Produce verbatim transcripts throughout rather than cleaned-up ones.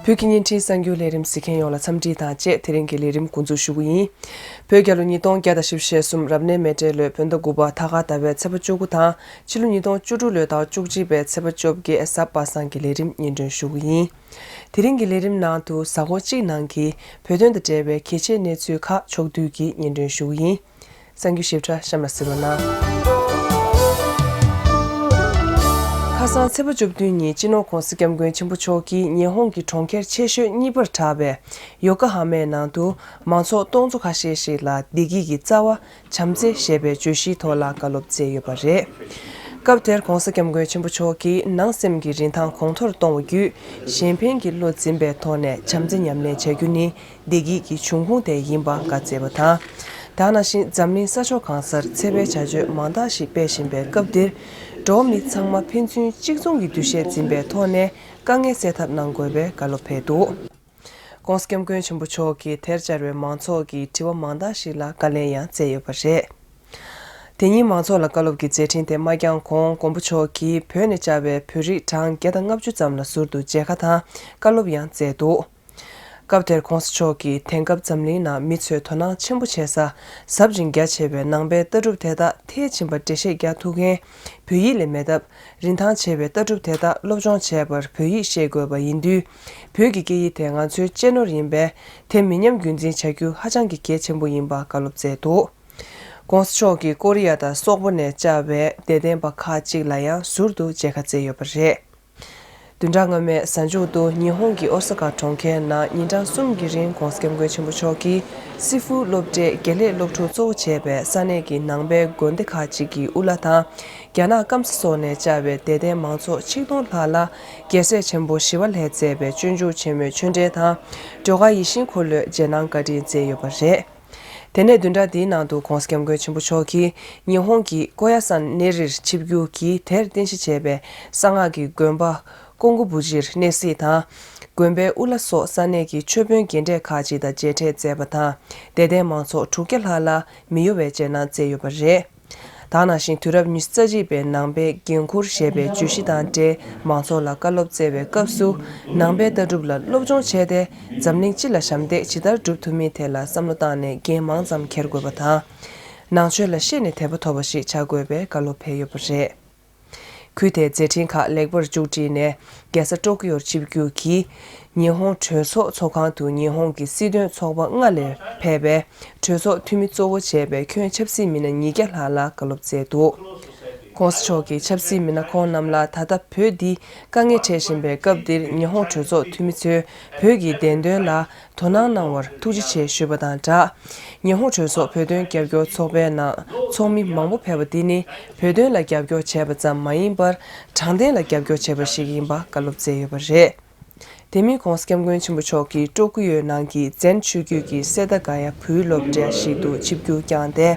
བོད་ཀྱི་བརྙན་འཕྲིན་གསར་འགྱུར་ལས་རིམ་གཟིགས་མཁན་ཡོངས་ལ་འཚམས་འདྲི་དང་བཅས་དེ་རིང་གི་ལས་རིམ་འགོ་འཛུགས་ཞུ་གི་ཡིན། བོད་རྒྱལ་ལོ་ཉིས་སྟོང་བརྒྱ་དང་བཞི་བཅུ་ཞེ་གསུམ་རབ་གནས་མེ་སྤྲེལ་ལོའི་བོད་ཟླ་དགུ་པ་ད་ག་ཟླ་བའི་ཚེས་པ་བཅུ་དགུ་དང་ཕྱི་ལོ་ཉིས་སྟོང་བཅུ་དྲུག་ལོའི་ཟླ་བ་བཅུ་གཅིག་པའི་ཚེས་པ་བཅོ་བརྒྱད་གཟའ་པ་སངས་ཀྱི་ལས་རིམ་སྙན་སྒྲོན་ཞུ་གི་ཡིན། དེ་རིང་གི་ལས་རིམ་ནང་དུ་གཟའ་འཁོར་གཅིག་ནང་གི་བོད་དོན་དང་འབྲེལ་བའི་གལ་ཆེའི་གནས་ཚུལ་ཁག་ཕྱོགས་བསྡུས་ཀྱིས་སྙན་སྒྲོན་ཞུ་གི་ཡིན། གསར་འགྱུར་ཞིབ་ཕྲ་གཤམ་ལ་གཟིགས་རོགས་གནང་། ཁ་སང་ཚེས་པ་བཅུ་བདུན་ཉིན་སྤྱི་ནོར་༧གོང་ས་༧སྐྱབས་མགོན་ཆེན་པོ་མཆོག་གིས་ཉི་ཧོང་གི་གྲོང་ཁྱེར་ཆེ་ཤོས་གཉིས་པར་གྲགས་པའི་ཡོ་ཀ་ཧ་མའི་ནང་དུ་མང་ཚོགས་སྟོང་ཚོ་ཁ་ཤས་ཤིག་ལ་བདེ་སྐྱིད་ཀྱི་རྩ་བ་བྱམས་བརྩེ་ཞེས་པའི་བརྗོད་གཞིའི་ཐོག་ལ་བཀའ་སློབ་སྩལ་ཡོད་པ་རེད། སྐབས་དེར་༧གོང་ས་༧སྐྱབས་མགོན་ཆེན་པོ་མཆོག་གིས་ནང་སེམས་ཀྱི་རིན་ཐང་གོང་མཐོར་གཏོང་བ་བརྒྱུད་གཞན་ཕན་གྱི་བློ་འཛིན་པའི་ཐོག་ནས་བྱམས་བརྩེ་ཉམས་ལེན་བྱ་རྒྱུ་ནི་བདེ་སྐྱིད་ཀྱི་འབྱུང་ཁུངས་དེ་ཡིན་པ་བཀའ་སྩལ་བ་དང་། དེ་ནང་བཞིན་འཛམ་གླིང་ས་ཕྱོགས་གང་སར་འཚེ་བའི་བྱ་སྤྱོད་མང་དག་ཞིག་སྤེལ་བཞིན་པའི་སྐབས་འདིར། འགྲོ་བ་མི་ཚང་མ་ཕན་ཚུན་གཅིག་མཚུངས་ཀྱི་འདུ་ཤེས་འཛིན་པའི་ཐོག་ནས་དཀའ་ངལ་སེལ་ཐབས་གནང་དགོས་པའི་བཀའ་སློབ་ཕེབས་འདུག ༸གོང་ས་༸སྐྱབས་མགོན་ཆེན་པོ་མཆོག་གིས་དེར་བཅར་བའི་མང་ཚོགས་ཀྱི་དྲི་བ་མང་དག་ཞིག་ལ་བཀའ་ལན་ཡང་སྩལ་ཡོད་པ་རེད། དེ་ཉིན་མང་ཚོགས་ལ་བཀའ་སློབ་ཀྱི་མཛད་འཕྲིན་དེ་མ་བསྐྱངས་གོང་མགོན་པོ་མཆོག་གིས་བོད་ནས་བཅར་བའི་བོད་རིགས་གྲངས་བརྒྱ་དང་ལྔ་བཅུ་ཙམ་ལ་ཟུར་དུ་མཇལ་ཁ་དང་བཀའ་སློབ་ཡང་སྩལ་འདུག་སྐབས་དེར་༸གོང་ས་མཆོག་གིས་དེང་སྐབས་འཛམ་གླིང་ནང་མི་ཚོས་དོ་སྣང་ཆེན་པོ་བྱེད་ས་ཟབ་ཅིང་རྒྱ་ཆེ་བའི་ནང་པའི་ལྟ་གྲུབ་དེ་དག་མཐིལ་ཕྱིན་པ་འགྲེལ་བཤད་རྒྱག་ཐུབ་མཁན་བོད་ཡིག་ལས་མེད་སྟབས། རིན་ཐང་ཆེ་བའི་ལྟ་གྲུབ་དེ་དག་སློབ་སྦྱོང་བྱས་པར་བོད་ཡིག་ཤེས་དགོས་པ་ཡིན་དུས། བོད་ཀྱི་སྐད་ཡིག་དེ་ང་ཚོའི་གཅེས་ནོར་ཡིན་པས། དེ་མི་ཉམས་རྒྱུན་འཛིན་བྱ་རྒྱུ་ཧ་ཅང་གི་གལ་ཆེན་པོ་ཡིན་པ་བཀའ་སློབ་སྩལ་འདུག ༸གོང་ས་མཆོག་གིས་ཀོ་རི་ཡ་དང་སོག་པོ་ནས་བཅར་བའི་དད་ལྡན་པ་ཁག་ཅིག་ལ་ཡང་ཟུར་དུ་མཇལ་ཁ་སྩལ་ཡོད་པ་རེད། བདུན་ཕྲག་སྔོན་མའི་གཟའ་མཇུག་ཏུ་ཉི་ཧོང་གི་ཨོ་ས་ཀ་གྲོང་ཁྱེར་ནང་ཉིན་གྲངས་གསུམ་གྱི་རིང་༸གོང་ས་༸སྐྱབས་མགོན་ཆེན་པོ་མཆོག་གིས་སི་ཧྥུ་སློབ་གྲྭའི་དགེ་ལས་སློབ་ཕྲུག་གཙོ་བོ་བྱས་པའི་ས་གནས་ཀྱི་ནང་པའི་དགོན་སྡེ་ཁག་ཅིག་གི་དབུ་བླ་དང་། རྒྱ་ནག་སྐམ་ས་སོགས་ནས་བཅར་བའི་དད་ལྡན་མང་ཚོགས་ཆིག་སྟོང་ལྷག་ལ་རྒྱལ་སྲས་ཆེན་པོ་ཞི་བ་ལྷས་མཛད་པའི་སྤྱོད་འཇུག་ཆེན་མོའི་ཆོས་འབྲེལ་དང་། སྒྲོལ་དཀར་ཡིད་བཞིན་འཁོར་ལོའི་རྗེས་གནང་བཀའ་དྲིན་སྩལ་ཡོད་པ་རེད། དེ་ནས་བདུན་ཕྲག་འདིའི་ནང་དུ་༸གོང་ས་༸སྐྱབས་མགོན་ཆེན་པོ་མཆོག་གིས་ཉི་ཧོང་གི་ཀོ་ཡ་སན་གནས་རིར་ཆིབས་བསྒྱུར་གྱིས་དེར་རྟེན་གཞི་བྱས་པའི་གསང་སྔགས་ཀྱི་དགོན་པ་ཀོང་གུ་བུ་ཇིར་གནས་གཟིགས་དང་། དགོན་པའི་དབུ་བླ་སོགས་ས་གནས་ཀྱི་ཆོས་དཔོན་རྒན་གྲས་ཁག་ཅིག་དང་མཇལ་འཕྲད་མཛད་པ་དང་། དད་ལྡན་མང་ཚོགས་དྲུག་བརྒྱ་ལྷག་ལ་མི་གཡོ་བའི་རྗེས་གནང་སྩལ་ཡོད་པ་རེད། དེ་ནང་བཞིན་དུས་རབས་ཉི་ཤུ་རྩ་གཅིག་པའི་ནང་པའི་འགན་འཁུར་ཞེས་པའི་བརྗོད་གཞི་དང་འབྲེལ་མང་ཚོགས་ལ་བཀའ་སློབ་སྩལ་བའི་སྐབས་སུ། ནང་པའི་ལྟ་གྲུབ་ལ་སློབ་སྦྱོང་བྱས་ཏེ། འཛམ་གླིང་སྤྱི་ལ་ཞབས་འདེགས་ཇི་ལྟར་བསྒྲུབ་ཐུབ་མིན་ཐད་ལ་བསམ་བློ་བཏང་ནས་འགན་མང་ཙམ་འཁྱེར་དགོས་པ་དང་། ནང་ཆོས་ལ་ཤེས་ནས་དད་པ་ཐོབ་པ་ཞིག་བྱ་དགོས་པའི་བཀའ་སློབ་ཕེབས་ཡོད་པ་རེད། ཁུལ་དེའི་མཛད་འཕྲིན་ཁག་ལེགས་པར་མཇུག་སྒྲིལ་ནས། རྒྱལ་ས་ཀྲོ་ཀི་ཡོར་ཆིབས་བསྒྱུར་གྱིས། ཉི་ཧོང་གྲོས་ཚོགས་ཚོགས་ཁང་དུ་ཉི་ཧོང་གི་སྲིད་དོན་ཚོགས་པ་ལྔ་ལས་ཕེབས་པའི་གྲོས་ཚོགས་འཐུས་མི་གཙོ་བོ་བྱས་པའི་ཁྱོན་ཆབ་སྲིད་མི་སྣ་ཉིས་བརྒྱ་ལྷག་ལ་བཀའ་སློབ་སྩལ་འདུག ༸གོང་ས་མཆོག་གིས་ཆབ་སྲིད་མི་སྣ་ཁོང་རྣམས་ལ་ད་ལྟ་བོད་འདི་དཀའ་ངལ་འཕྲད་བཞིན་པའི་སྐབས་འདིར་ཉི་ཧོང་གྲོས་ཚོགས་འཐུས་མི་ཚོས་བོད་ཀྱི་བདེན་དོན་ལ་དོ་སྣང་གནང་བར་ཐུགས་རྗེ་ཆེ་ཞུས་པ་དང་སྦྲགས། ཉི་ཧོང་གྲོས་ཚོགས་བོད་དོན་རྒྱབ་སྐྱོར་ཚོགས་པའི་ནང་ཚོགས་མི་མང་པོ་ཕེབས་པ་འདི་ནི་བོད་དོན་ལ་རྒྱབ་སྐྱོར་བྱས་པ་ཙམ་མ་ཡིན་པར་དྲང་བདེན་ལ་རྒྱབ་སྐྱོར་བྱས་པ་ཞིག་ཡིན་པ་བཀའ་སློབ་སྩལ་ཡོད་པ་རེད། དེ་མིན་༸གོང་ས་༸སྐྱབས་མགོན་ཆེན་པོ་མཆོག་གིས་ཀྲོ་ཀུ་ཡོའི་ནང་གི་ཛེན་ཆོས་བརྒྱུད་ཀྱི་སེ་ད་ག་ཡ་བུའི་སློབ་གྲྭ་ཞིག་ཏུ་ཆིབས་བསྒྱུར་བསྐྱངས་ཏེ།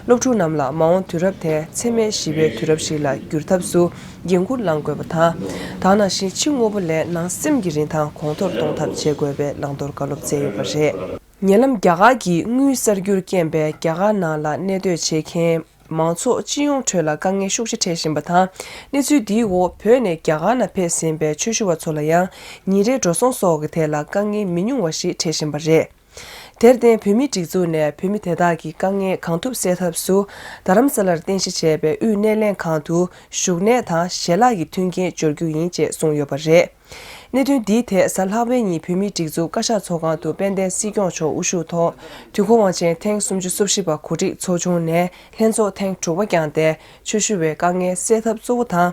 སློབ་ཕྲུག་རྣམས་ལ་མ་འོངས་དུས་རབས་དེ་འཚེ་མེད་ཞི་བའི་དུས་རབས་ཤིག་ལ་བསྒྱུར་ཐབས་སུ་འགན་འཁུར་བླང་དགོས་པ་དང་། དེ་ནང་བཞིན་ཕྱི་དངོས་པོ་ལས་ནང་སེམས་ཀྱི་རིན་ཐང་གོང་མཐོར་གཏོང་ཐབས་བྱེད་དགོས་པའི་བླང་དོར་བཀའ་སློབ་སྩལ་ཡོད་པ་རེད། ཉེ་ལམ་རྒྱ་གར་གྱི་དངུལ་གསར་འགྱུར་རྐྱེན་པས་རྒྱ་གར་ནང་ལ་གནས་སྡོད་བྱེད་མཁན། མང་ཚོགས་སྤྱི་ཡོངས་ཁྲོད་ལ་དཀའ་ངལ་ཤུགས་ཆེ་འཕྲད་བཞིན་པ་དང་། གནས་ཚུལ་འདིའི་འོག་བོད་ནས་རྒྱ་གར་ནང་ཕེབས་ཟིན་པའི་ཆོས་ཞུ་བ་ཚོ་ལ་ཡང་ཉིན་རེའི་འགྲོ་སོང་སོགས་ཀྱི་ཐད་ལ་དཀའ་ངལ་མི་ཉུང་བ་ཞིག་འཕྲད་བཞིན་པ་རེད། དེར་བརྟེན་བོད་མིའི་སྒྲིག་འཛུགས་ནས་བོད་མི་དེ་དག་གི་དཀའ་ངལ་གང་ཐུབ་སེལ་ཐབས་སུ། རྡ་རམ་ས་ལར་རྟེན་གཞི་བྱས་པའི་དབུས་སྣེ་ལེན་ཁང་དུ་བཞུགས་གནས་དང་ཞལ་ལག་གི་མཐུན་རྐྱེན་སྦྱོར་རྒྱུ་ཡིན་ཅེས་གསུངས་ཡོད་པ་རེད། གནད་དོན་འདིའི་ཐད་གཟའ་ལྷག་པའི་ཉིན་བོད་མིའི་སྒྲིག་འཛུགས་བཀའ་ཤག་ཚོགས་ཁང་དུ་དཔལ་ལྡན་སྲིད་སྐྱོང་མཆོག་དབུ་བཞུགས་ཐོག་དུས་འཁོར་དབང་ཆེན་ཐེངས་སུམ་ཅུ་སོ་བཞི་པ་གོ་སྒྲིག་ཚོགས་ཆུང་ནས་ལྷན་ཚོགས་ཐེངས་དྲུག་པ་བསྐྱངས་ཏེ། ཆོས་ཞུ་བའི་དཀའ་ངལ་སེལ་ཐབས་གཙོ་བོ་དང་།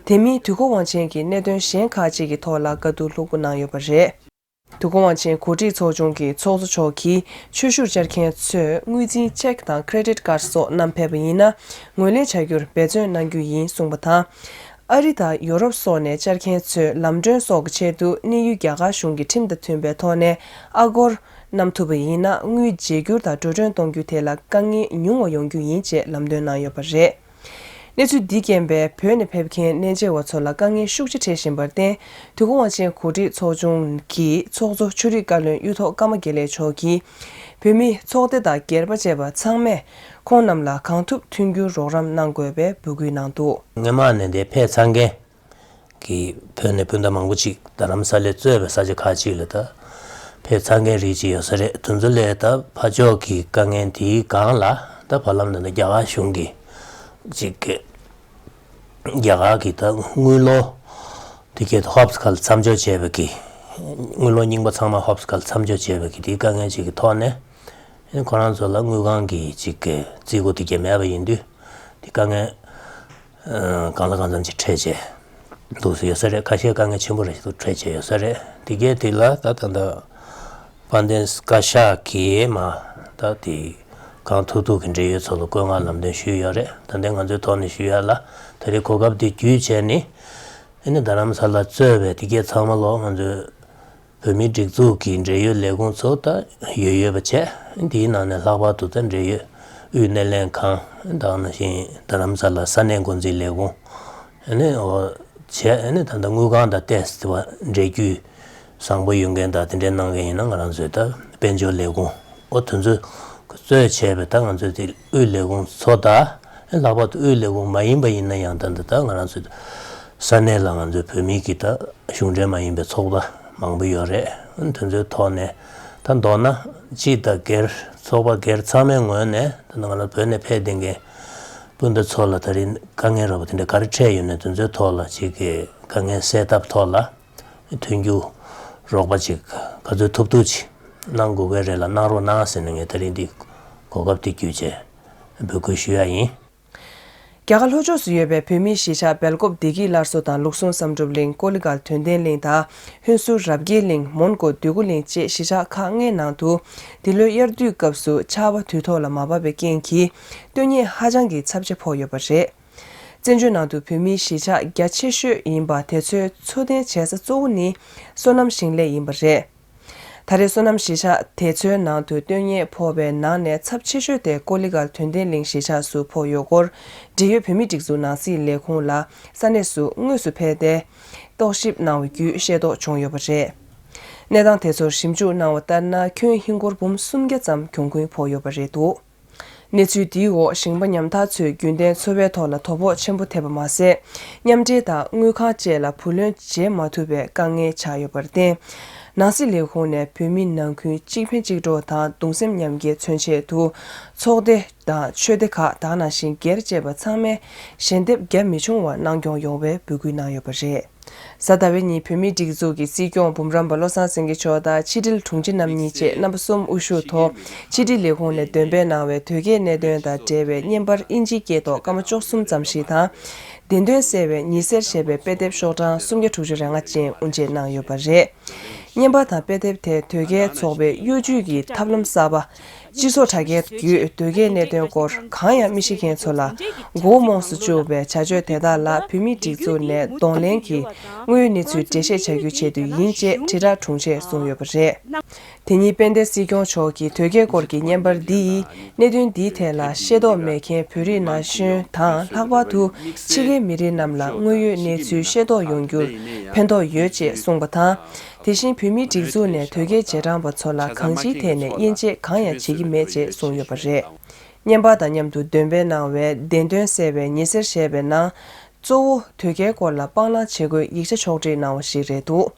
དེ་མིན་དུས་འཁོར་དབང་ཆེན་གྱི་གནད་དོན་གཞན་ཁག་ཅིག་གི་ཐོག་ལ་བཀའ་བསྡུར་ལྷུག་པོ་གནང་ཡོད་པ་རེད། དུས་འཁོར་དབང་ཆེན་གོ་སྒྲིག་ཚོགས་ཆུང་གི་ཚོགས་གཙོ་མཆོག་གིས་ཆོས་ཞུར་བཅར་མཁན་ཚོས་དངུལ་འཛིན་ཅེག་དང་ཁེ་རེ་ཌིཊ་ཀར་སོགས་བསྣམས་ཕེབས་པ་ཡིན་ན་ངོས་ལེན་བྱ་རྒྱུར་འབད་བརྩོན་གནང་རྒྱུ་ཡིན་གསུངས་པ་དང་། ཨ་རི་དང་ཡོ་རོབ་སོགས་ནས་བཅར་མཁན་ཚོས་ལམ་གྲོན་སོགས་ཀྱི་ཆེད་དུ་གནས་ཡུལ་རྒྱ་གར་གཞུང་གི་ཁྲིམས་དང་མཐུན་པའི་ཐོག་ནས་ཨ་སྒོར་བསྣམས་ཐུབ་པ་ཡིན་ན་དངུལ་བརྗེ་སྒྱུར་དང་འགྲོ་གྲོན་གཏོང་རྒྱུ་དེ་ལ་དཀའ་ངལ་ཉུང་བ་ཡོང་རྒྱུ་ཡིན་ཅེས་ལམ་སྟོན་གནང་ཡོད་པ་རེད། གནས་ཚུལ་འདིས་རྐྱེན་པས་བོད་ནས་ཕེབས་མཁན་གནས་མཇལ་བ་ཚོ་ལ་དཀའ་ངལ་ཤུགས་ཆེ་འཕྲད་བཞིན་པར་བརྟེན། དུས་འཁོར་དབང་ཆེན་གོ་སྒྲིག་ཚོགས་ཆུང་གི་ཚོགས་གཙོ་ཆོས་རིག་བཀའ་བློན་གཡུ་ཐོག་ཀརྨ་དགེ་ལེགས་མཆོག་གིས། བོད་མི་ཚོགས་སྡེ་དང་སྒེར་པ་བཅས་པ་ཚང་མས་ཁོང་རྣམས་ལ་གང་ཐུབ་མཐུན་འགྱུར་རོགས་རམ་གནང་དགོས་པའི་འབོད་སྐུལ་གནང་འདུག། སྔོན་མ་ནས་འདིར་ཕེབས་ཚར་མཁན། གི་བོད་ནས་སྤུན་ཟླ་མང་པོ་ཅིག་རྡ་རམ་ས་ལས་གཙོས་པའི་ས་ཆ་ཁག་ཅིག་ལ་ད་ཕེབས་ཚར་མཁན་རིགས་ཅིག་ཡོད་ས་རེད། དེ་ཚོ་ལས་ད་ཕར་ཕྱོགས་ཀྱི་དཀའ་ངལ་དེའི་སྒང་ལ་ད་བར་ལམ་ད་ད་རྒྱ་གར་གཞུང་གིས་ཅིག་གི་རྒྱ་གར་གྱི་ད་དངུལ་ལོར་དེ་གའི་ཧོབ་སི་ཁ་ལ་མཚམས་འཇོག་བྱས་པ་གི། དངུལ་ལོར་རྙིང་པ་ཚང་མ་ཧོབ་སི་ཁ་ལ་མཚམས་འཇོག་བྱས་པ་གི་དེའི་དཀའ་ངལ་ཅིག་གི་ཐོག་ནས། ཨ་ནི་ཁོ་རང་ཚོ་ལ་དངུལ་ཁང་གི་ཅིག་གི་རྩིས་འགོ་དེ་གའི་མེད་པ་ཡིན་དུས། དེ་དཀའ་ངལ་ཨ་གང་ལ་གང་འཚམ་ཅིག་འཕྲད་བྱས་འདུག་སེ་ཡོད་ས་རེད། ཁ་ཤས་དཀའ་ངལ་ཆེན་པོ་རེ་ཞིག་འཕྲད་བྱས་ཡོད་ས་རེད། དེ་གའི་དེ་ལ་ད་ད་ད་དཔལ་ལྡན་བཀའ་ཤག་གིས་མ་ད་དེ་གང་ཐུབ་ཐུབ་ཀྱི་འབྲེལ་ཡོད་ཚོ་ལ་བཀོད་མངགས་ལམ་སྟོན་ཞུས་ཡོད་རེད། ད་ལྟའི་ང་ཚོའི་ཐོག་ནས་ཞུ་ཡ་ལ་ད་རེས་གོ་སྐབས་དེ་བརྒྱུད་བྱས་ནས། ཨ་ནི་རྡ་རམ་ས་ལ་གཙོས་པའི་དེ་གའི་ཚང་མ་ལོ་ང་ཚོའི་བོད་མིའི་སྒྲིག་འཛུགས་ཀྱི་འབྲེལ་ཡོད་ལས་ཁུངས་ཚོ་ད་ཡོད་ཡོད་པ་བྱས། དེའི་ནང་ནས་ལྷག་པར་དུ་ད་འབྲེལ་ཡོད་དབུས་སྣེ་ལེན་ཁང་དང་ནང་བཞིན་རྡ་རམ་ས་ལ་ས་གནས་འགོ་འཛིན་ལས་ཁུངས། ཨ་ནི་འོ་བྱས། ཨ་ནི་ད་ལྟ་དངུལ་ཁང་དང་ཏོག་ཙམ་འབྲེལ་རྒྱུ་བཟང་པོ་ཡོད་མཁན་དང་དེ་འདྲའི་གནང་མཁན་ཡིན་ན་ང་རང་ཚོའི་ད་དཔལ་འབྱོར་ལས་ཁུངས་འོ་དེ་ཚོ་གཙོས་བྱས་པའི་ད་ང་ཚོའི་དེ་དབུས་ལས་ཁུངས་ཚོ་དང་། ལྷག་པར་དུ་དབུས་ལས་ཁུངས་མ་ཡིན་པ་ཡིན་ན་ཡང་ད་ལྟ་ད་ང་རང་ཚོའི་ས་གནས་ལ་ང་ཚོའི་བོད་མི་གི་ད་གཞུང་འབྲེལ་མ་ཡིན་པའི་ཚོགས་པ་མང་པོ་ཡོད་རེད། དེ་ཚོའི་ཐོག་ནས་ད་མདོར་ན་སྤྱི་དང་སྒེར་ཚོགས་པ་སྒེར་ཚང་མའི་ངོས་ནས་ད་ང་རང་བོད་ནས་ཕེབས་བསྡད་མཁན་སྤུན་ཟླ་ཚོ་ལ་ད་རིང་དཀའ་ངལ་ར་བ་དེ་འདྲ་ག་རེ་འཕྲད་ཡོད་ན་དེ་ཚོའི་ཐོག་ལ་ཅིག་གི་དཀའ་ངལ་སེལ་ཐབས་ཐོག་ལ་མཐུན་འགྱུར་རོགས་པ་ཅིག་ག་ཚོད་ཐུབ་ཐུབ་ཅིག་གནང་དགོས་ཀྱི་རེད་ལ་གནང་རོགས་གནང་ཟེར་ནས་ངས་ད་རིང་འདི་གོ་སྐབས་འདི་བརྒྱུད་བྱས་འབོད་སྐུལ་ཞུ་ཡ་ཡིན། རྒྱ་གར་ལྷོ་ཕྱོགས་སུ་ཡོད་པའི་བོད་མིའི་གཞིས་ཆགས་སྦེལ་ཀོབ་བདེ་སྐྱིད་སླར་གསོ་དང་ལུགས་ཟུང་བསམ་གྲུབ་གླིང་། ཀོ་ལི་གྷལ་དོན་ལྡན་གླིང་དང་ཧུན་སུར་རབ་རྒྱས་གླིང་། མོན་གྷོ་འདོད་རྒུ་གླིང་བཅས་གཞིས་ཆགས་ཁག་ལྔའི་ནང་དུ་འདི་ལོའི་དབྱར་དུས་སྐབས་སུ་ཆར་པ་དུས་ཐོག་ལ་མ་བབས་པའི་རྐྱེན་གྱིས་སྟོན་ཉེས་ཧ་ཅང་གི་ཚབས་ཆེ་ཕོག་ཡོད་པ་རེད། བཙན་བྱོལ་ནང་དུ་བོད་མིའི་གཞིས་ཆགས་རྒྱ་ཆེ་ཤོས་ཡིན་པ་དེ་ཚོའི་འཚོ་རྟེན་བྱེད་ས་གཙོ་བོ་ནི་སོ་ནམ་ཞིང་ལས་ཡིན་པ་རེད། ད་རེས་སོ་ནམ་གཞིས་ཆགས་དེ་ཚོའི་ནང་དུ་སྟོན་ཉེས་ཕོག་པའི་ནང་ནས་ཚབས་ཆེ་ཤོས་དེ་ཀོ་ལི་གྷལ་དོན་ལྡན་གླིང་གཞིས་ཆགས་སུ་ཕོག་ཡོད་སྐོར། འབྲེལ་ཡོད་བོད་མིའི་སྒྲིག་འཛུགས་ནང་སྲིད་ལས་ཁུངས་ལ་ས་གནས་སུ་དངོས་སུ་ཕེབས་ཏེ་རྟོག་ཞིབ་གནང་བའི་བརྒྱུད་ཤེས་རྟོགས་བྱུང་ཡོད་པ་རེད། གནས་སྟངས་དེ་ཚོར་ཞིབ་འཇུག་གནང་བ་ལྟར་ན། ཁྱོན་ཧིན་སྒོར་འབུམ་སུམ་བརྒྱ་ཙམ་གྱོང་གུན་ཕོག་ཡོད་པ་རེད་འདུག་གནས་ཚུལ་འདིའི་འོག་ཞིང་པ་ཉམ་ཐག་ཚོས་རྒྱུན་ལྡན་འཚོ་བའི་ཐོག་ལ་དོ་ཕོག་ཆེན་པོ་ཐེབས་པ་མ་ཟད། མཉམ་འབྲེལ་དང་དངུལ་ཁང་བཅས་ལ་བུ་ལོན་འཇལ་མ་ཐུབ་པའི་དཀའ་ངལ་ཆགས་ཡོད་པར་བརྟེན། ནང་སྲིད་ལས་ཁུངས་ནས་བོད་མི་ནང་ཁུལ་གཅིག་ཕན་གཅིག་གྲོགས་དང་གདུང་སེམས་མཉམ་སྐྱེད་མཚོན་ཆེད་དུ། ཚོགས་སྡེ་དང་ཆོས་སྡེ་ཁག་དང་ནང་བཞིན་སྒེར་བཅས་པ་ཚང་མས་ཞལ་འདེབས་རྒྱ་མི་ཆུང་བ་གནང་སྐྱོང་ཡོང་བའི་འབོད་སྐུལ་གནང་ཡོད་པ་རེད། གཟའ་ཟླ་བའི་ཉིན་བོད་མིའི་སྒྲིག་འཛུགས་ཀྱི་སྲིད་སྐྱོང་འབུམ་རམས་པ་བློ་བཟང་སེང་གེ་མཆོག་དང་ཕྱི་དྲིལ་དྲུང་ཆེ་རྣམ་གཉིས་བཅས་རྣམ་པ་གསུམ་དབུ་བཞུགས་ཐོག་ཕྱི་དྲིལ་ལས་ཁུངས་ནས་འདོན་སྤེལ་གནང་བའི་དོལ་རྒྱལ་གནད་དོན་དང་འབྲེལ་བའི་བརྙན་པར་ཨིན་ཇིའི་སྐད་ཐོག་སྐར་མ་བཅུ་གསུམ་ཙམ་ཞིག་དང་། བདེན་དོན་གསལ་བའི་ཉི་ཟེར་ཞེས་པའི་དཔེ་དེབ་ཤོག་གྲངས་སུམ་བརྒྱ་དྲུག་ཅུ་རེ་ལྔ་ཅན་དབུ་འབྱེད་གནང་ཡོད་པ་རེད། བརྙན་པར་དང་དཔེ་དེབ་དེ་དོལ་རྒྱལ་ཚོགས་པའི་གཡོ་ཇུས་ཀྱི་ཐབས་ལམ་གསར་པ། སྤྱི་ཚོགས་དྲ་རྒྱའི་བརྒྱུད་དོལ་རྒྱལ་གནད་དོན་སྐོར་གང་ཡང་མི་ཤེས་མཁན་ཚོ་ལ་མགོ་རྨོངས་སུ་བཅུག་པའི་བྱ་སྤྱོད་དེ་དག་ལ་བོད་མིའི་སྒྲིག་འཛུགས་ནས་གདོང་ལེན་གྱིས་དངོས་ཡོད་གནས་ཚུལ་འགྲེལ་བཤད་བྱ་རྒྱུའི་ཆེད་དུ་ཡིན་ཅེས་དྲིལ་བསྒྲགས་དྲུང་ཆེས་གསུངས་ཡོད་པ་རེད། དེ་ཉིན་དཔལ་ལྡན་སྲིད་སྐྱོང་མཆོག་གིས་དོལ་རྒྱལ་སྐོར་གྱི་བརྙན་པར་འདི་ཡིས་གནད་དོན་འདིའི་ཐད་ལ་ཤེས་རྟོགས་མེད་མཁན་བོད་རིགས་ན་གཞོན་དང་ལྷག་པར་དུ་ཕྱི་རྒྱལ་མི་རིགས་རྣམས་ལ་དངོས་ཡོད་གནས་ཚུལ་ཤེས་རྟོགས་ཡོང་རྒྱུར་ཕན་ཐོགས་ཡོད་ཅེས་གསུངས་པ་དང་། དེ་བཞིན་བོད་མིའི་སྒྲིག་འཛུགས་ནས་དོལ་རྒྱལ་རྗེས་འབྲང་པ་ཚོ་ལ་གང་ཅིའི་ཐད་ནས་དབྱེ་འབྱེད་གང་ཡང་བྱེད་ཀྱི་མེད་ཅེས་གསུངས་ཡོད་པ་རེད། བརྙན་པར་དང་མཉམ་དུ་འདོན་སྤེལ་གནང་བའི་བདེན་དོན་གསལ་བའི་ཉི་ཟེར་ཞེས་པའི་ནང་། གཙོ་བོ་དོལ་རྒྱལ་སྐོར་ལ་སྤང་བླང་བྱེད་དགོས་ཡིག་ཆ་ཕྱོགས་སྒྲིག་གནང་བ་ཞིག་རེད་འདུག་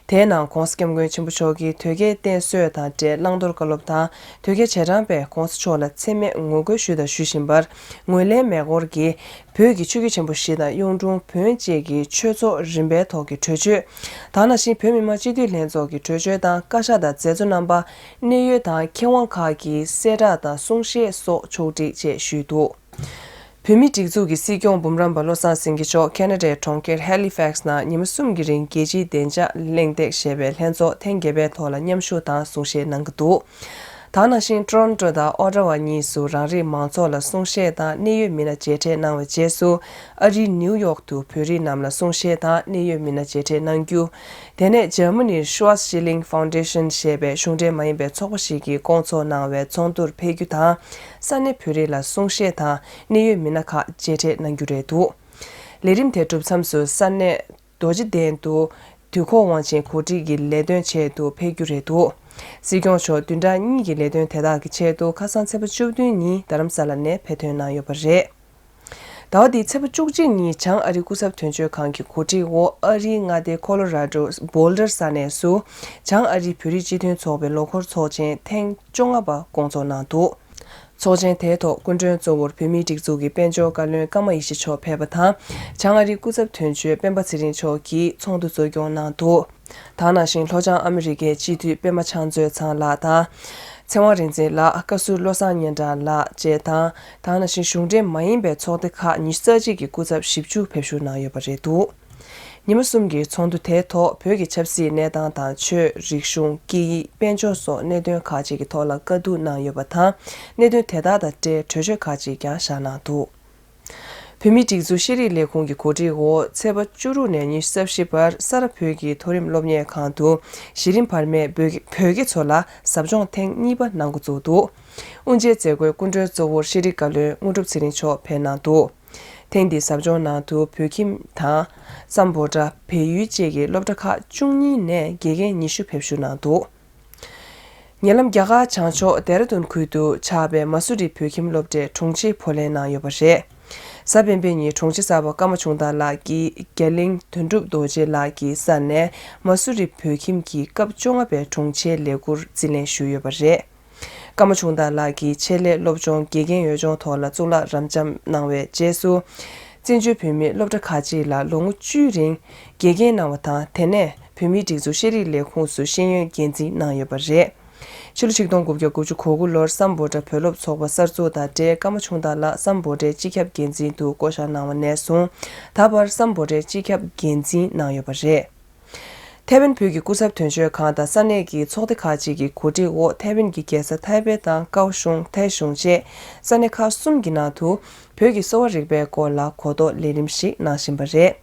དེའི་ནང་༧གོང་ས་༧སྐྱབས་མགོན་ཆེན་པོ་མཆོག་གིས་དོལ་རྒྱལ་བསྟེན་གསོལ་དང་འབྲེལ་བླང་དོར་བཀའ་སློབ་དང་དོལ་རྒྱལ་རྗེས་འབྲང་པས་༧གོང་ས་མཆོག་ལ་མཚན་སྨད་ངོ་རྒོལ་ཞུས་དང་ཞུ་བཞིན་པར་ངོས་ལེན་མེད་སྐོར་གྱི། བོད་ཀྱི་ཆོས་བརྒྱུད་ཆེན་པོ་བཞི་དང་གཡུང་དྲུང་བོན་བཅས་ཀྱི་ཆོས་ཚོགས་རིམ་པའི་ཐོག་གི་གྲོས་ཆོད། དེ་ནང་བཞིན་བོད་མི་མང་སྤྱི་འཐུས་ལྷན་ཚོགས་ཀྱི་གྲོས་ཆོད་དང་བཀའ་ཤག་དང་མཛད་གཙོ་རྣམ་པ། གནད་ཡོད་དང་མཁས་དབང་ཁག་གི་གསལ་བསྒྲགས་དང་གསུང་བཤད་སོགས་ཕྱོགས་སྒྲིག་བཅས་ཞུས་འདུག་བོད་མིའི་སྒྲིག་འཛུགས་ཀྱི་སྲིད་སྐྱོང་འབུམ་རམས་པ་བློ་བཟང་སེང་གེ་མཆོག་ཁེ་ན་ཌའི་གྲོང་ཁྱེར་ཧེ་ལི་ཕེག་སི་ནང་ཉི་མ་གསུམ་གྱི་རིང་རྒྱལ་སྤྱིའི་བདེ་འཇགས་གླེང་སྟེགས་ཞེས་པའི་ལྷན་ཚོགས་ཐེངས་བརྒྱད་པའི་ཐོག་ལ་མཉམ་ཞུགས་དང་གསུང་བཤད་གནང་གི་འདུག་དེ་ནང་བཞིན་ཀྲོན་ཊོ་དང་ཨོ་ཊ་ཝ་གཉིས་སུ་རང་རིགས་མང་ཚོགས་ལ་གསུང་བཤད་དང་གནད་ཡོད་མི་སྣ་མཇལ་འཕྲད་གནང་བའི་རྗེས་སུ། ཨ་རིའི་ནིའུ་ཡོག་ཏུ་བོད་རིགས་རྣམས་ལ་གསུང་བཤད་དང་གནད་ཡོད་མི་སྣ་མཇལ་འཕྲད་གནང་རྒྱུ། དེ་ནས་འཇར་མ་ནིའི་ཤུ་ཝ་སི་ཤི་ལིང་ཕའུན་ཌེ་ཤན་ཞེས་པའི་གཞུང་འབྲེལ་མ་ཡིན་པའི་ཚོགས་པ་ཞིག་གིས་བསྐོང་ཚོགས་གནང་བའི་ཚོགས་འདུར་ཕེབས་རྒྱུ་དང་། ས་གནས་བོད་རིགས་ལ་གསུང་བཤད་དང་གནད་ཡོད་མི་སྣ་ཁག་མཇལ་འཕྲད་གནང་རྒྱུ་རེད་འདུག་ལས་རིམ་དེ་གྲུབ་མཚམས་སུ་ས་གནས་རྡོ་རྗེ་གདན་དུ་དུས་འཁོར་དབང་ཆེན་གོ་སྒྲིག་གི་ལས་དོན་ཆེད་དུ་ཕེབས་རྒྱུ་རེད་འདུག་སྲིད་སྐྱོང་མཆོག་བདུན་ཕྲག་གཉིས་ཀྱི་ལས་དོན་དེ་དག་གི་ཆེད་དུ་ཁ་སང་ཚེས་པ་བཅུ་བདུན་ཉིན་རྡ་རམ་ས་ལ་ནས་ཕེབས་ཐོན་གནང་ཡོད་པ་རེད། ཟླ་བ་འདིའི་ཚེས་པ་བཅུ་གཅིག་ཉིན་བྱང་ཨ་རིའི་སྐུ་ཚབ་དོན་གཅོད་ཁང་གི་གོ་སྒྲིག་འོག་ཨ་རིའི་མངའ་སྡེ་ཁོ་ལོ་ར་ཌོ་སྦོལ་ཌར་ས་གནས་སུ་བྱང་ཨ་རིའི་བོད་རིགས་སྤྱི་མཐུན་ཚོགས་པའི་ལོ་འཁོར་ཚོགས་ཆེན་ཐེངས་བཅོ་ལྔ་པ་བསྐོང་ཚོགས་གནང་འདུག་ཚོགས་ཆེན་དེའི་ཐོག་སྐུ་མགྲོན་གཙོ་བོར་བོད་མིའི་སྒྲིག་འཛུགས་ཀྱི་དཔལ་འབྱོར་བཀའ་བློན་ཀརྨ་ཡེ་ཤེས་མཆོག་ཕེབས་པ་དང་། བྱང་ཨ་རིའི་སྐུ་ཚབ་དོན་གཅོད་སྤེན་པ་ཚེ་རིང་མཆོག་གིས་ཚོགས་འདུ་གཙོ་སྐྱོང་གནང་འདུག་དེ་ནང་བཞིན་ལྷོ་བྱང་ཨ་མི་རི་ཀའི་སྤྱི་འཐུས་པད་མ་ཕྱག་མཛོད་ཚང་ལགས་དང་། ཚེ་དབང་རིག་འཛིན་ལགས། བཀའ་ཟུར་བློ་བཟང་སྙན་གྲགས་ལགས་བཅས་དང་། དེ་ནང་བཞིན་གཞུང་འབྲེལ་མ་ཡིན་པའི་ཚོགས་སྡེ་ཁག་ཉི་ཤུ་རྩ་གཅིག་གི་སྐུ་ཚབ་བཞི་བཅུ་ཕེབས་བསུ་གནང་ཡོད་པ་རེད་འདུག་ཉི་མ་གསུམ་གྱི་ཚོགས་འདུ་དེའི་ཐོག་བོད་ཀྱི་ཆབ་སྲིད་གནས་སྟངས་དང་། ཆོས། རིག་གཞུང་། སྐད་ཡིག་དཔལ་འབྱོར་སོགས་གནད་དོན་ཁག་ཅིག་གི་ཐོག་ལ་བཀའ་བསྡུར་གནང་ཡོད་པ་དང་། གནད་དོན་དེ་དག་དང་འབྲེལ་གྲོས་ཆོད་ཁག་ཅིག་ཀྱང་བཞག་གནང་འདུག་བོད་མིའི་སྒྲིག་འཛུགས་ཤེས་རིག་ལས་ཁུངས་ཀྱི་གོ་སྒྲིག་འོག་ཚེས་པ་བཅུ་དྲུག་ནས་ཉི་ཤུ་རྩ་བཞི་བར་ས་རཱ་བོད་ཀྱི་མཐོ་རིམ་སློབ་གཉེར་ཁང་དུ་གཞི་རིམ་བར་མའི་བོད་ཀྱི་བོད་དགེ་ཚོ་ལ་ཟབ་སྦྱོང་ཐེངས་གཉིས་པ་གནང་འགོ་བཙུགས་འདུག་དབུ་འབྱེད་མཛད་སྒོའི་སྐུ་མགྲོན་གཙོ་བོར་ཤེས་རིག་བཀའ་བློན་དངོས་གྲུབ་ཚེ་རིང་མཆོག་ཕེབས་གནང་འདུག་ཐེངས་འདིའི་ཟབ་སྦྱོང་ནང་དུ་བོད་ཁྱིམ་དང་སམ་བྷོ་ཊ། བལ་ཡུལ་བཅས་ཀྱི་སློབ་གྲྭ་ཁག་བཅུ་གཉིས་ནས་དགེ་རྒན་ཉི་ཤུ་ཕེབས་བསུ་གནང་འདུག་ཉེ་ལམ་རྒྱ་གར་བྱང་ཕྱོགས་ལྡེ་ར་ལྡུན་ཁུལ་དུ་ཆགས་པའི་མ་སུ་རི་བོད་ཁྱིམ་སློབ་གྲྭའི་དྲུང་ཆེའི་བོད་ལྷན་གནང་ཡོད་པ་རེད། གཟའ་སྤེན་པའི་ཉིན་དྲུང་ཆེ་གསར་པ་ཀརྨ་ཆུང་བདག་ལགས་ཀྱིས་རྒྱ་གླིང་དོན་གྲུབ་རྡོ་རྗེ་ལགས་ཀྱི་སར་ནས་མ་སུ་རི་བོད་ཁྱིམ་གྱི་སྐབས་བཅོ་ལྔ་པའི་དྲུང་ཆེའི་ལས་འཁུར་རྩིས་ལེན་ཞུས་ཡོད་པ་རེད། ཀརྨ་ཆུང་བདག་ལགས་ཀྱིས་ཆེད་ལས་སློབ་སྦྱོང་དགེ་རྒན་ཡོད་སྦྱོང་ཐོག་ལ་གཙུག་ལག་རབ་འབྱམས་གནང་བའི་རྗེས་སུ། བཙན་བྱོལ་བོད་མིའི་སློབ་གྲྭ་ཁག་ཅིག་ལ་ལོ་ངོ་བཅུའི་རིང་དགེ་རྒན་གནང་བ་དང་། དེ་ནས་བོད་མིའི་སྒྲིག་འཛུགས་ཤེས་རིག་ལས་ཁུངས་སུ་ཤེས་ཡོན་འགན་འཛིན་གནང་ཡོད་པ་རེད། ཕྱི་ལོ་ཆིག་སྟོང་དགུ་བརྒྱ་དགུ་བཅུ་གོ་དགུ་ལོར་སམ་བྷོ་ཊ་བོད་སློབ་ཚོགས་པ་གསར་འཛུགས་དང་འབྲེལ་ཀརྨ་ཆུང་བདག་ལགས་སམ་བྷོ་ཊའི་སྤྱི་ཁྱབ་འགན་འཛིན་དུ་བསྐོ་བཞག་གནང་བ་ནས་བཟུང་ད་བར་སམ་བྷོ་ཊའི་སྤྱི་ཁྱབ་འགན་འཛིན་གནང་ཡོད་པ་རེད། ཐའེ་ཝན་བོད་ཀྱི་སྐུ་ཚབ་དོན་གཅོད་ཁང་དང་ས་གནས་ཀྱི་ཚོགས་སྡེ་ཁག་ཅིག་གི་གོ་སྒྲིག་འོག་ཐའེ་ཝན་གྱི་རྒྱལ་ས་ཐའེ་པེ་དང་ཀའོ་ཤུང་ཐའེ་ཤུང་བཅས་ས་གནས་ཁག་གསུམ་གྱི་ནང་དུ་བོད་ཀྱི་གསོ་བ་རིག་པའི་སྐོར་ལ་གོ་རྟོགས་ལས་རིམ་ཞིག་གནང་བཞིན་པ་རེད།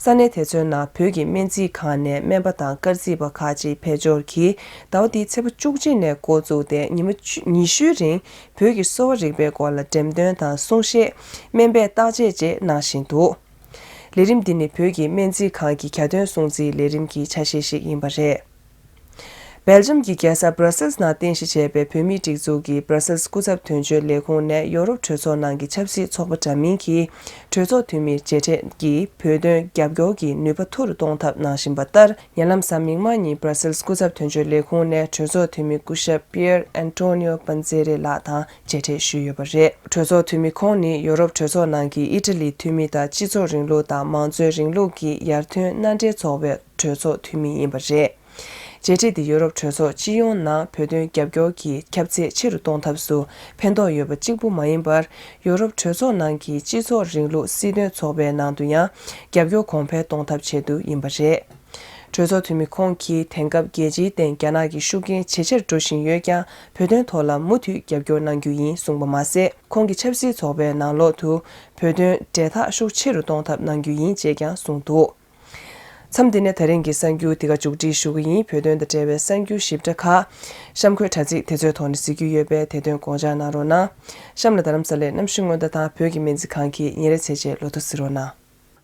ས་གནས་དེ་ཚོའི་ནང་བོད་ཀྱི་སྨན་རྩིས་ཁང་ནས་སྨན་པ་དང་སྐར་རྩིས་པ་ཁག་ཅིག་ཕེབས་འབྱོར་གྱིས་ཟླ་བ་འདིའི་ཚེས་པ་བཅུ་གཅིག་ནས་འགོ་བཙུགས་ཏེ་ཉི་མ་བཅུ་ཉི་ཤུའི་རིང་བོད་ཀྱི་གསོ་བ་རིག་པའི་སྐོར་ལ་འགྲེམས་སྟོན་དང་གསུང་བཤད། སྨན་པས་བརྟག་དཔྱད་བཅས་གནང་བཞིན་འདུག་ལས་རིམ་འདི་ནི་བོད་ཀྱི་སྨན་རྩིས་ཁང་གི་གྱ་སྟོན་སྲུང་བརྩིའི་ལས་རིམ་གྱི་ཆ་ཤས་ཤིག་ཡིན་པ་རེད། སྦེལ་ཇམ་གྱི་རྒྱལ་ས་སྦྲ་སེལ་ནང་རྟེན་གཞི་བྱས་པའི་བོད་མིའི་སྒྲིག་འཛུགས་ཀྱི་སྦྲ་སེལ་སྐུ་ཚབ་དོན་གཅོད་ལས་ཁུངས་ནས་ཡོ་རོབ་གྲོས་ཚོགས་ནང་གི་ཆབ་སྲིད་ཚོགས་པ་འདྲ་མིན་གྱི་གྲོས་ཚོགས་འཐུས་མིར་མཇལ་འཕྲད་ཀྱིས་བོད་དོན་རྒྱབ་སྐྱོར་གྱི་ནུས་པ་མཐོ་རུ་གཏོང་ཐབས་གནང་བཞིན་པ་ལྟར། ཉེ་ལམ་གཟའ་མིག་དམར་ཉིན་སྦྲ་སེལ་སྐུ་ཚབ་དོན་གཅོད་ལས་ཁུངས་ནས་གྲོས་ཚོགས་འཐུས་མི་སྐུ་ཞབས་པི་ཡེར་ཨན་ཏོ་ནིའོ་པན་ཛེ་རེ་ལགས་དང་མཇལ་འཕྲད་ཞུས་ཡོད་པ་རེད། གྲོས་ཚོགས་འཐུས་མི་ཁོང་ནི་ཡོ་རོབ་གྲོས་ཚོགས་ནང་གི་ཨི་ཊ་ལིའི་འཐུས་མི་དང་སྤྱི་ཚོགས་རིང་ལུགས་དང་མང་གཙོའི་རིང་ལུགས་ཀྱི་ཡར་ཐོན་མནའ་འབྲེལ་ཚོགས་པའི་གྲོས་ཚོགས་འཐུས་མི་ཡིན་པ་རེད། མཇལ་འཕྲད་འདི་ཡོ་རོབ་གྲོས་ཚོགས་སྤྱི་ཡོངས་ནང་བོད་དོན་རྒྱབ་སྐྱོར་གྱི་ཁྱབ་ཚད་ཆེ་རུ་གཏོང་ཐབས་སུ་ཕན་ཐོགས་ཡོད་པ་གཅིག་པུ་མ་ཡིན་པར། ཡོ་རོབ་གྲོས་ཚོགས་ནང་གི་སྤྱི་ཚོགས་རིང་ལུགས་སྲིད་དོན་ཚོགས་པའི་ནང་དུ་ཡང་རྒྱབ་སྐྱོར་གོང་འཕེལ་གཏོང་ཐབས་ཆེད་དུ་ཡིན་པ་རེད། གྲོས་ཚོགས་འཐུས་མི་ཁོང་གིས་དེང་སྐབས་རྒྱལ་སྤྱིའི་སྟེང་རྒྱ་ནག་གི་ཤུགས་རྐྱེན་ཇེ་ཆེར་འགྲོ་བཞིན་ཡོད་ཀྱང་། བོད་དོན་ཐོག་ལ་མུ་མཐུད་རྒྱབ་སྐྱོར་གནང་རྒྱུ་ཡིན་གསུངས་པ་མ་ཟད། ཁོང་གིས་ཆབ་སྲིད་ཚོགས་པའི་ནང་ལོགས་དུ་བོད་དོན་འབྲེལ་ཐག་ཤུགས་ཆེ་རུ་གཏོང་ཐབས་གནང་རྒྱུ་ཡིན་ཅེས་ཀྱང་གསུངས་འདུག་མཚམས་འདི་ནས་ད་རིང་གི་གསར་འགྱུར་འདི་ག་མཇུག་སྒྲིལ་ཞུ་གི་ཡིན། བོད་དོན་དང་འབྲེལ་བའི་གསར་འགྱུར་ཞིབ་ཕྲ་ཁག་གཤམ་འཁོད་དྲ་ཚིགས་དེ་ཚོའི་ཐོག་ནས་གཟིགས་རྒྱུ་ཡོད་པས་དེ་དོན་དགོངས་འཇགས་གནང་རོགས་གནང་། གཤམ་ལ་རྡ་རམ་ས་ལའི་གནམ་གཤིས་སྔོན་བརྡ་དང་བོད་ཀྱི་སྨན་རྩིས་ཁང་གི་ཉིན་རེའི་ཚེས་བཅད་ལོ་ཐོ་གཟིགས་རོགས་གནང་།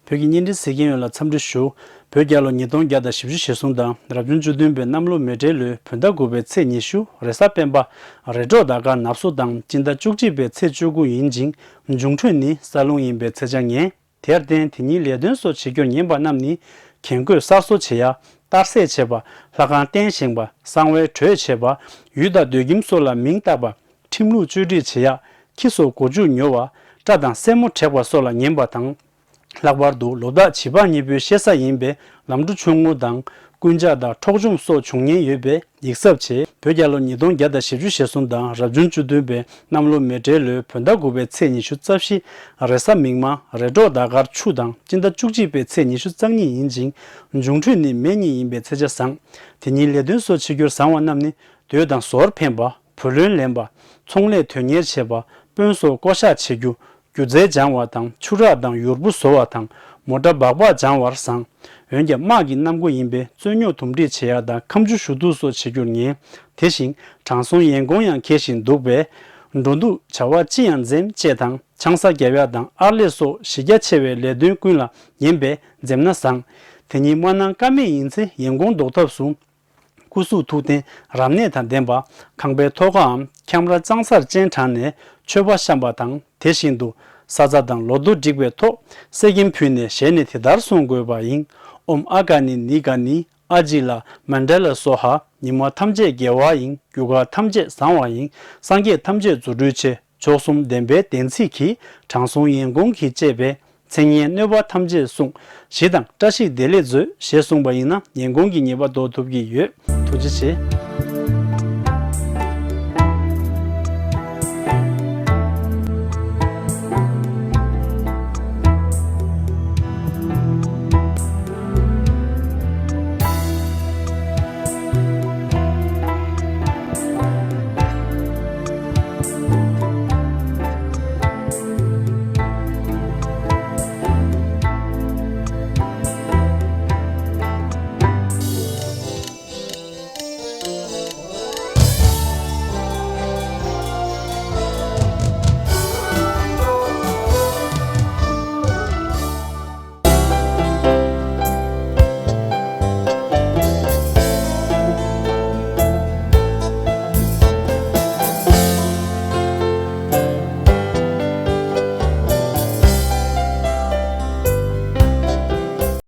བོད་ཀྱི་བརྙན་འཕྲིན་གཟིགས་མཁན་ཡོངས་ལ་འཚམས་འདྲི་ཞུ། བོད་རྒྱལ་ལོ་ཉིས་སྟོང་བརྒྱ་དང་བཞི་བཅུ་ཞེ་གསུམ་དང་རབ་བྱུང་བཅུ་བདུན་པའི་གནམ་ལོ་མེ་སྤྲེལ་ལོའི་བོད་ཟླ་དགུ་པའི་ཚེས་ཉི་ཤུ་རེས་གཟའ་སྤེན་པ། རེས་གྲོགས་ཟླ་སྐར་ནབ་སོ་དང་སྤྱི་ཟླ་བཅུ་གཅིག་པའི་ཚེས་བཅུ་དགུ་ཡིན་ཅིང་། འབྱུང་འཕྲོད་ནི་ས་རླུང་ཡིན་པའི་ཚེས་ཆ་ངེས། དེར་བརྟེན་དེ་ཉིན་ལས་དོན་སོགས་བྱེད་རྒྱུར་ཉན་པ་རྣམས་ནི། གན་རྒོད་གསར་བཟོ་བྱེད་ཡ། གཏར་སྲེག་བྱེད་པ། ལྷ་ཁང་རྟེན་བཞེངས་པ། གསང་བའི་གྲོས་བྱེད་པ། ཡུལ་དང་སྡོད་ཁྱིམ་སོགས་ལ་མིང་བཏགས་པ། ཁྲིམས་ལུགས་བཅོས་སྒྲིག་བྱེད་ཡ། ཁྱི་སོགས་སྒོ་ཕྱུགས་ཉོ་བ། སྐྲ་དང་སེན་མོ་བྲེག་པ་སོགས་ལ་ཉན་པ་དང་། ལྷག་པར་དུ་ལོ་རྟགས་བྱིས་པ་གཉིས་པོའི་ཤེས་ས་ཡིན་པས་ལམ་འགྲོ་ཆུང་ངུ་དང་རྐུན་ཇག་དང་འཕྲོག་བཅོམ་སོགས་འབྱུང་ཉེན་ཡོད་པས་ཡིག་ཚབ་བྱེད། བོད་རྒྱལ་ལོ་ཉིས་སྟོང་བརྒྱ་དང་བཞི་བཅུ་ཞེ་གསུམ་དང་རབ་བྱུང་བཅུ་བདུན་པའི་གནམ་ལོ་མེ་སྤྲེལ་ལོའི་བོད་ཟླ་དགུ་པའི་ཚེས་ཉི་ཤུ་རྩ་བཞི་རེས་གཟའ་མིག་དམར་རེས་གྲོགས་ཟླ་སྐར་ཆུ་དང་སྤྱི་ཟླ་བཅུ་གཅིག་པའི་ཚེས་ཉི་ཤུ་རྩ་གཉིས་ཡིན་ཅིང་། འབྱུང་འཕྲོད་ནི་མེ་གཉིས་ཡིན་པས་ཚེས་ཆ་བཟང་། དེ་ཉིན་ལས་དོན་སོགས་བྱེད་རྒྱུར་བཟང་བ་རྣམས་ནི། སྡོད་དང་ཟོར་འཕེན་པ། བུ་ལོན་ལེན་པ། ཚོང་ལས་དོན་གཉེར་བྱེད་པ། དཔོན་སོགས་བསྐོ་གཞག་བྱེད་རྒྱུ། སྒྱུ་རྩལ་སྦྱང་བ་དང་ཆུ་རགས་དང་ཡུར་བུ་བཟོ་བ་དང་མོ་ཊ་སྦག་སྦག་སྦྱང་བར་བཟང་། འོན་ཀྱང་དམག་གི་གནམ་སྒོ་ཡིན་པས་རྩོད་རྙོག་འདུམ་འགྲིག་བྱེད་ཡག་དང་ཁ་མཆུ་ཞུ་གཏུག་སོགས་བྱེད་རྒྱུར་ངན། དེ་བཞིན་དྲང་སྲོང་ཡན་གོང་ཡང་འཁེལ་བཞིན་འདུག་པས། འགྲོ་འདུག་བྱ་བ་ཅི་ཡང་འཛེམ་ཅེས་དང་ཆང་ས་བརྒྱབ་ཡག་དང་ཨར་ལས་སོགས་གཞི་རྒྱ་ཆེ་བའི་ལས་དོན་ཀུན་ལ་ངན་པས་འཛེམ་ན་བཟང་། དེ་ཉིན་དམར་ནག་ཀ་མད་ཡིན་ཚེ་ཡན་གོང་ཟློག་ཐབས་སུ། སྐུ་གཟུགས་ཐུགས་རྟེན་རབ་གནས་དང་ལྡན་པ། ཁང་པའི་ཐོག་ཁའམ་ཁྱམས་ར་གཙང་སར་སྤྱན་དྲངས་ནས་མཆོད་པ་བཤམས་པ་དང་དེ་བཞིན་དུ་ ས་ཛ་དང་ལོ་ཐོ་བསྒྲིགས་པའི་ཐོག་གསེར་སྐྱེམས་ཕུལ་ནས་ཞལ་ནས་དེ་ལྟར་གསུང་དགོས་པ་ཡིན། ཨོཾ་ཨ་ཀ་ནི་ནི་ག་ནི་ཨ་ཇི་ལ་མན་ཌ་ལ་སྭཱ་ཧཱ། ཉི་མ་ཐམས་ཅད་དགེ་བ་ཡིན། རྒྱུ་སྐར་ཐམས་ཅད་བཟང་བ་ཡིན། སངས་རྒྱས་ཐམས་ཅད་རྫུ་འཕྲུལ་ཆེ། མཆོག་གསུམ་བདེན་པའི་བདེན་ཚིག་གིས། དྲང་སྲོང་ཡན་གོང་གིས་བཅས་པའི། མཚན་སྙན་གནོད་པ་ཐམས་ཅད་བསྲུང་། ཞི་དང་བཀྲ་ཤིས་བདེ་ལེགས་མཛོད། ཞེས་གསུངས་པ་ཡིན་ན་ཡན་གོང་གི་ཉེས་པ་ཟློག་ཐུབ་ཀྱི་ཡོད། ཐུགས་རྗེ་ཆེ།